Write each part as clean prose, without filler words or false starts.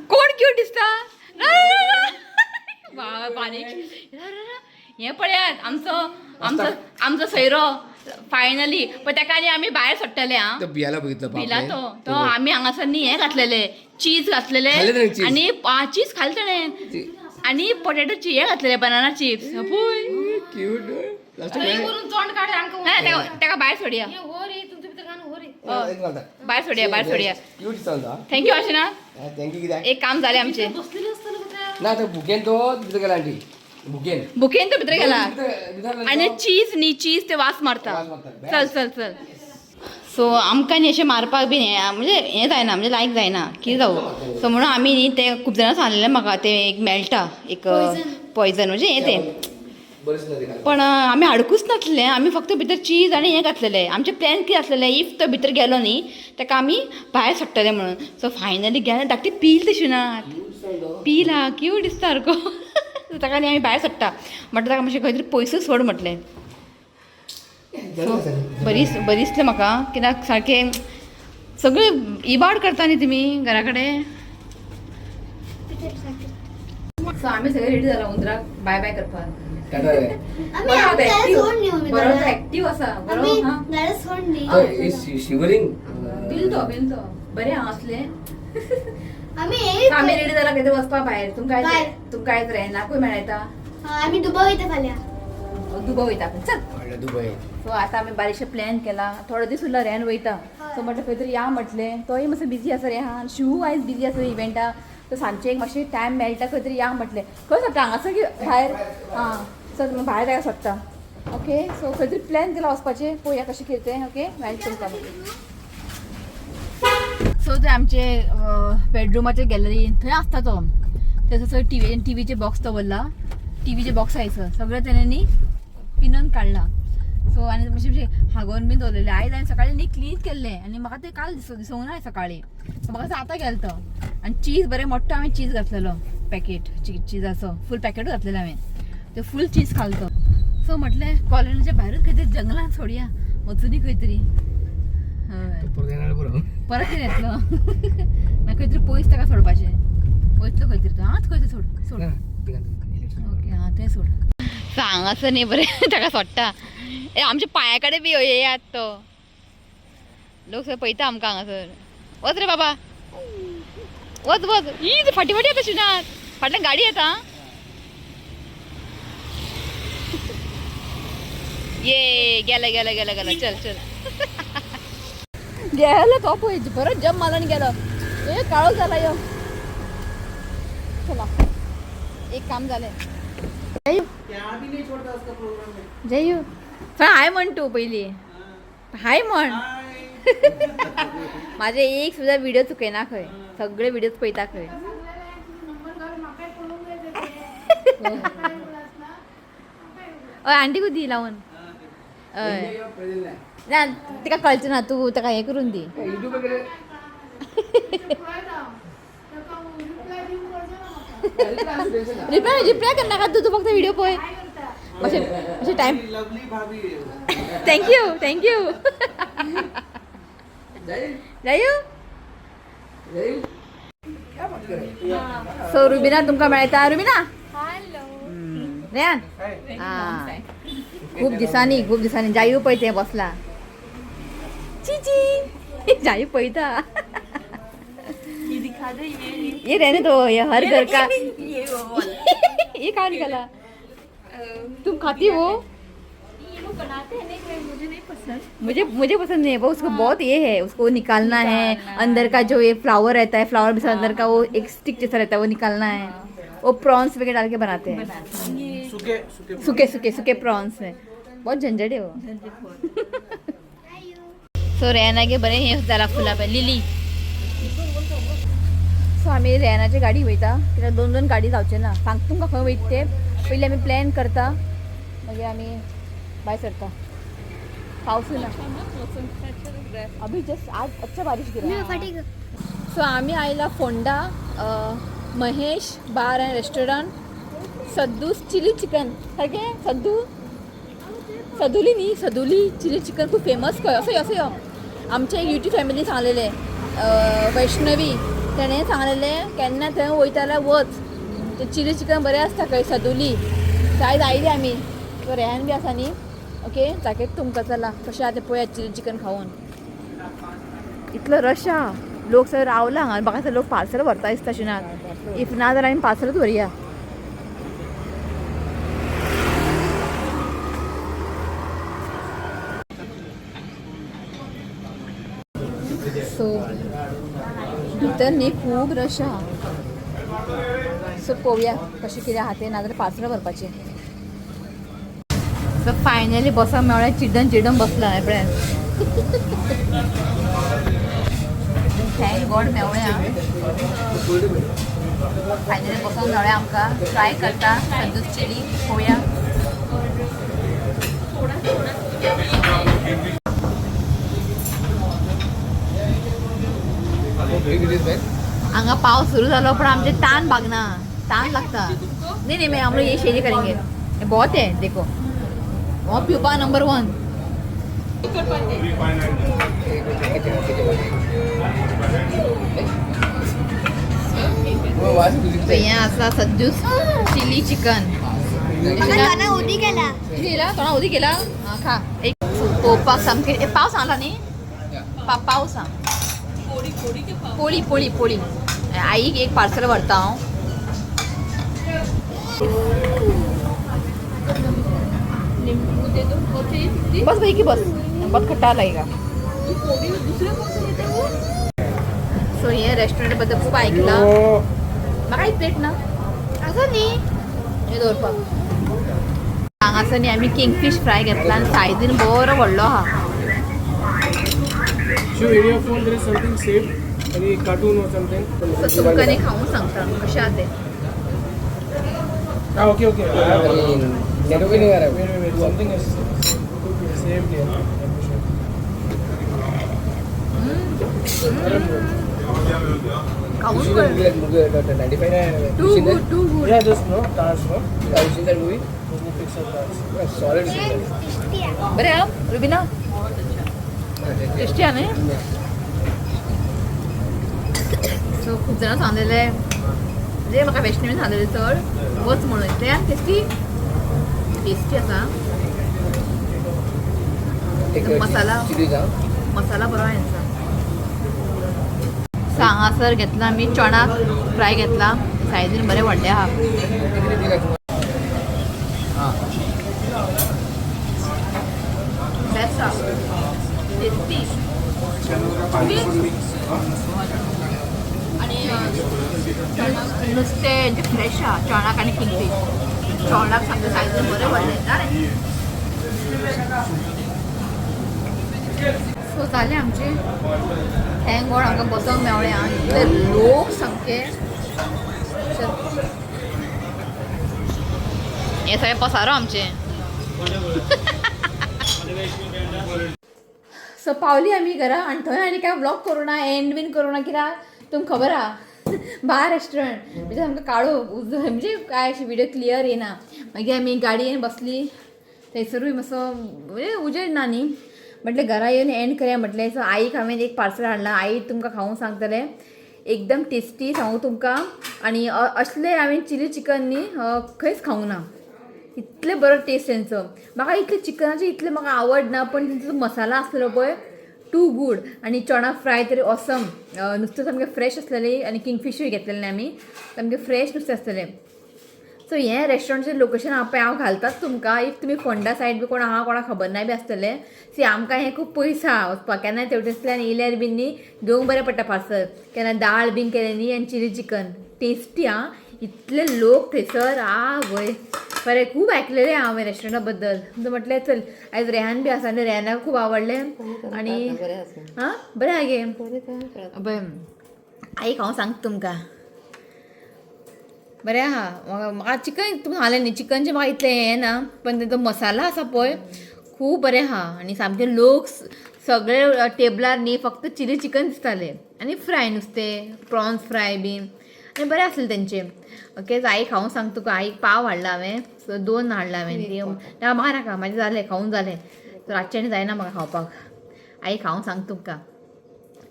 कोण क्यूट दिसता? बारीक. हें पळयात, आमचो आमचो आमचो सोयरो फायनली. पण ताका आनी आमी भायर सोडटले. आं. तो बियाला बघितलं. पिला. बापरे. तो तो आमी हांगासर न्ही हें घातलेले, चीज घातलेले. खाल्ले ताणें cheese? आनी चीज खाले ताणें आनी पोटेटो हे घातलेले, बनाना चिप्स पळय. क्यूट. तोंड काढ आमकां. ना, ताका भायर सोडया. हो रे, तुमच्या भितर घालून हो रे. भायर सोडया, भायर सोडया. क्यूट दिसता. Thank you आशिना. Thank you कित्याक? एक काम जालें आमचें. बसलेली असताना कुत्र्या. ना, तो भुकेन तो भितर गेला आंटी, भुकेन. बुकेन तो भितर गेला. भितर गेला आनी तो. चीज न्ही, चीज ते वास मारता. वास मारता. चल चल चल. सो आमकां न्ही अशें मारपाक बीन हें म्हणजे हें जायना, म्हणजे लायक जायना कितें जावं. सो म्हणून आमी न्ही तें खूब जाणां सांगलेलें म्हाका, तें एक मेळटा एक पॉयजन, म्हणजे हें तें. बरेंच ना ते खालें. पण आमी हाडकूच नासलें. आमी फक्त भितर चीज आनी हें घातलेलें. आमचें प्लॅन कितें आसलेलें, if तो भितर गेलो न्ही ताका आमी भायर सोडटले म्हणून. सो फायनली गेले, धाकटी पील तशी ना पील. हा, क्यूट दिसता सारको. ताका न्ही आमी भायर सोडटा म्हटल्यार ताका मातशें खंय तरी पयसूच सोड म्हटलें. बरी बरी दिसलें म्हाका, कित्याक सारकें सगळें इबाड करता न्ही तुमी घरा कडेन. सो आमी सगळे रेडी जाला उंदराक बाय बाय करपाक. टाटा रे. आम्ही आमच्या सोड न्ही. बरो एक्टीव आसा बरो. आम्ही हा. घरा सोड न्ही. तो शिवरिंग. बिल तो, बिल तो बरें हांव आसलें. आम्ही आमी रेडी जाला कितें वचपा भायर तुमकां. भायर. तुमकां आयज रेनाकूय मेळटा. आम्ही दुबई वयता फाल्यां. दुबय वयता आपण, चल. व्हडलं दुबई. सो आता आमी बारीकशे प्लॅन केला. थोडो दीस उरला, रेन वयता. सो म्हटलें खंय तरी या म्हटलें. तोय मातसो बिजी आसा रेहान, शिवू आयज बिजी आसा इव्हेंटा. सो सांजचे एक मातशें टायम मेळटा, खंय तरी या म्हटलें. खंय सोडटा, हांगासर की भायर? आं, चल मग भायर ताका सोडटा. ओके, सो खंय तरी प्लॅन केला वचपाचें, पळोवया कशें कितें तें. ओके, मागीर तुमकां. सो ते आमचे बेडरुमाचे गॅलरीन थंय आसता तो. थंय सगळें टिवी, टिवीचे बॉक्स दवरला, टिवीचे बॉक्स आयसर सगळें तेणे न्ही पिनून काडला. सो आनी मातशें मातशें हागोवन बीन दवरलेलें. आयज हांवें सकाळीं न्ही क्लीन केल्लें आनी म्हाका तें काल दिसूंक ना सकाळीं. सो म्हाका आतां गेलो तो. आनी चीज बरें मोठो हांवें चीज घातलेलो पॅकेट चिजाचो फूल पॅकेटूच घातलेलें हांवें, ते फूल चीज खालो तो. सो म्हटलें कॉलनीच्या भायरूच खंय तरी जंगलान सोडया, वचूनी खंय तरी. हय. परत येणार बरोबर. परत कितें येतलो? मागीर खंय तरी पयस ताका सोडपाचें. वयतलो खंय तरी तो. हांच खंय तरी सोड सोड. ओके, हां, तें सोड. सो हांगासर न्ही बरें ताका सोडटा. ए, आमच्या पांया कडेन बी येयात तो. लोक सगळे पळयता आमकां हांगासर. वच रे बाबा, वच वच. ही फाटी फाटी येता शिनात, फाटल्यान गाडी येता. ये गेलो गेलो गेलो गेलो. चल चल. गेलो तो पळय, परत जम्प मारून गेलो. ए, काळो जाला यो. चला, एक काम झालंय. जयू, जयू, हाय म्हण तू पहिली, हाय म्हण. माझे एक सुद्धा व्हिडिओ चुकयना खंय, सगळे व्हिडिओ पळयता खंय. हय, आंटी दी लावन. हय ना, तिका कळचें ना, तूं ताका हें करून दी. युट्यूब वगैरे. रिप्लाय रिप्लाय करनाका तूं, तूं फक्त व्हिडिओ पळय. मातशें मातशें टायम. लवली भाभी. Thank you, thank you. Jayu. So Rubina तुमकां मेळटा. रुबिना. रेहान, हा, खूप दिसांनी, खूप दिसांनी. जायू पळय तें बसला. चिची, जायू पळयता. ये रहने दो, ये हर घर का. ये कहाँ निकला? तुम खाती हो? ये लोग बनाते हैं नहीं, मुझे नहीं पसंद. मुझे मुझे पसंद नहीं है वो. उसको बहुत ये है, उसको निकालना है अंदर का जो ये फ्लावर रहता है, फ्लावर भी अंदर का वो एक स्टिक जैसा रहता है, वो निकालना है. वो प्रॉन्स वगैरह डाल के बनाते हैं. सुके सुके. सूखे सूखे सूखे प्रॉन्स में बहुत झंझट है वो. सो रेहानागे बरें हें जाला, फुलां पळय, लिली. सो आमी रेहानाची गाडी वयता, कित्याक दोन दोन गाडी जावचे ना. सांग तुमकां खंय वयता ते. पयलीं आमी प्लॅन करता, मागीर आमी भायर सरता. पावसूय ना. अभी जस्ट आज अच्छा बारिश गिरा. फाटी. सो आमी आयला Ponda, Mahesh bar and restaurant, सद्दूस चिली चिकन. सारकें सद्दू सदुली न्ही, सदुली चिली चिकन खूब फेमस खंय. असो यो, असो यो. आमच्या एक यूट्यूब फॅमिली सांगलेलें, वैष्णवी. तेणें सांगलेलें केन्ना थंय वयता जाल्यार वच, ते चिली चिकन बरें आसता खंय सदुली. आयज आयली आमी, सो रेहान बी आसा न्ही. ओके, दाखयता तुमकां. चला कशें आहा तें पळयात चिली चिकन खावन. इतलो रश आहा, लोक सगळे रावला हांगा. म्हाका लोक पार्सल व्हरता दिसता शिनात, if ना जाल्यार आमी पार्सलूच व्हरया. सो भितर न्ही खूब रश आहा. सो पळोवया कशें कितें आहा तें, नाजाल्यार पार्सल व्हरपाचें. सो फायनली बसोंक मेळ्ळें. चिड्डन चिड्डन बसला हें पळय. Thank God मेवळें आं. फायनली बसोंक मेवळें आमकां. ट्राय करता सद्दूच चिली, पळोवया. हांगा पावस सुरू जालो पण आमचे तान भागना, तान लागता. नहीं नहीं, मैं हम लोग ये शेरी करेंगे. ये बहुत है, देखो वो पिवपा नंबर 1. तो हें आसा सद्दूस चिली चिकन. म्हाका तोंडाक उदीक येला. केला तोंडा उदीक केला. आं, खा एक. पळोवपाक सामकें ए, पाव सांगला न्ही, पाव सांग. पोळी पोळी पोळी. आईक एक पार्सल व्हरता हांव. नींबू दे दो और चाहिए फिफ्टी. बस भाई की बस, बहुत खट्टा लगेगा. फोड़ी दूसरे कौन से लेते हो? सो हे रेस्टॉरंट बद्दल खूब आयकलां. म्हाका एक प्लेट ना. आसा न्ही. हे दवरपाक. हांगासर न्ही आमी किंगफीश फ्राय घेतला आनी सायझीन बरो व्हडलो आहा. Show in your phone there is something saved, any cartoon or something. So तुमकां न्ही खावूंक सांगता कशें आहा तें. Ah, okay, okay. I have one. Network नहीं आ रहा. Wait, wait, wait. Something is saved here. Let me show. खावून. You seen that movie, 95? Yeah, yeah, yeah. Too good, too good. Yeah, just no cars, no. Have you seen that movie? Disney Pixar cars. Yeah, solid. Tasty आहा. बरें आहा Rubina, tasty आहा न्ही. So खूब जाणां सांगलेले, म्हणजे म्हाका वैष्णवीन सांगलेले चड वच म्हणून, ते टेस्टी टेस्टी आसा. मसाला. चिली जा. मसाला बरो आहा हेंचो. सो हांगासर घेतला आमी चणाक फ्राय घेतला, सायझीन बरें व्हडलें आहा. हाँ. बेस्ट आहा, टेस्टी. आणि नुस्तें हेंचें फ्रेश आहा. चणाक आनी किंगफीश, चणाक सामकें सायझीन बरें व्हडलें. जालें. सो जालें आमचें. Thank God आमकां बसोंक मेवळें आं. इतले लोक सामके. चल, हे सगळें पसारो आमचें. सो पावली आमी घरा आनी थंय आनी काय व्लॉग करूं ना, एंड बीन करूं ना, कित्याक तुमकां खबर आहा, बार रेस्टॉरंट म्हणजे सामकें काळो म्हणजे काय अशें व्हिडियो क्लियर येना. मागीर आमी गाडयेन बसली, थंयसरूय मातसो म्हणजे उजेड ना न्ही. म्हटलें घरा येवन एंड करया म्हटलें. सो आईक हांवें एक पार्सल हाडलां. आई तुमकां खावूंक सांगतलें, एकदम टेस्टी सांगू तुमकां. आनी असलें हांवें चिली चिकन न्ही खंयच खावंक ना, इतलें बरो टेस्ट तेंचो. म्हाका इतलें चिकनाचें इतलें म्हाका आवड ना, पण तेंचो मसाला आसलेलो पळय, टू गूड. आनी चणा फ्राय तरी ऑसम. नुस्तें सामकें फ्रेश आसलेलें आनी किंगफिशूय घेतलेलें आमी, सामकें फ्रेश नुस्तें आसलेलें. सो हें रेस्टॉरंटचें लोकेशन हांव पळय हांव घालतात तुमकां. If तुमी फोंडा सायड बी कोण आहा, कोणाक खबर ना बी आसतलें. सी, आमकां हें खूब पयस आहा वचपाक. केन्नाय तेवटेंतल्यान येयल्यार बीन न्ही घेवंक बरें पडटा पार्सल. केन्ना दाळ बीन केलें न्ही आनी चिली चिकन टेस्टी आं. इतले लोक थंयसर आ वय, बरें खूब आयकलेलें हांवें रेस्टॉरंटा बद्दल. म्हटलें चल आयज रेहान बी आसा आनी रेहानाक खूब आवडलें. आनी आं बरें आहा गे. बरें आईक हांव सांगता तुमकां, बरें आहा. म्हाका म्हाका चिकन तुमकां सांगलें न्ही, चिकनचें म्हाका इतलें हें ना, पण तेंचो मसाला आसा पळय खूब बरें आहा. आनी सामके लोक सगळे टेबलार न्ही फक्त चिली चिकन दिसताले आनी फ्राय नुस्तें, प्रॉन्स फ्राय बीन, आनी बरें आसलें तेंचें. ओके, आईक खावंक सांग तुका. आईक पाव हाडला हांवें, सो दोन हाडला हांवें. ना म्हाका नाका, म्हाजें जालें खावून जालें. सो रातचें आनी जायना म्हाका खावपाक. आई खावंक सांग तुमकां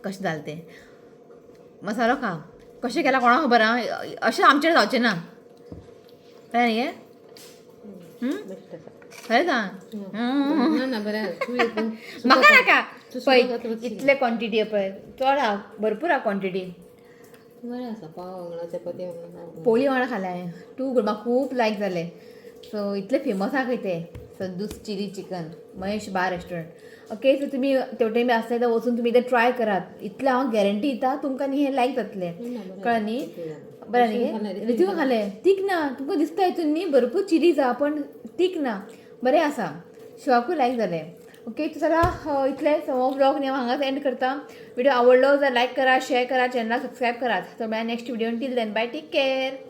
कशें जालें तें. मसालो खा. कशें केला कोणाक खबर आं, अशें आमचेर जावचें ना. कळ्ळें न्ही गे? खरें सांग. ना ना, बरें आसा. तूं एक म्हाका नाका. तूं पळय सुका खातलो. इतले क्वॉन्टिटी पळय, चड आहा, भरपूर आहा क्वॉन्टिटी. बरें आसा, पाव वांगडा, चपाती वांगडा. पोळी वांगडा खालें हांवें, टू गुड, म्हाका खूब लायक जालें. सो इतलें फेमस आहा खंय तें Sandu's chilli chicken, Mahesh bar restaurant. Okay, so तुमी तेवटेन बी आसले जाल्यार वचून तुमी एकदां ट्राय करात. इतलें हांव गॅरंटी दिता तुमकां न्ही हें लायक जातलें. कळ्ळें न्ही? बरें न्ही? रितीव खालें, तीख ना तुमकां दिसता हितून न्ही भरपूर चिलीज आहा, पण तीख ना, बरें आसा. शिवाकूय लायक जालें. ओके, सो चला, इतलें हो व्लॉग न्ही हांव हांगाच एंड करता. व्हिडिओ आवडलो जाल्यार लायक करा, शेअर करा, चॅनलाक सबस्क्रायब करात. सो मेळया next video. Till then, bye, take care.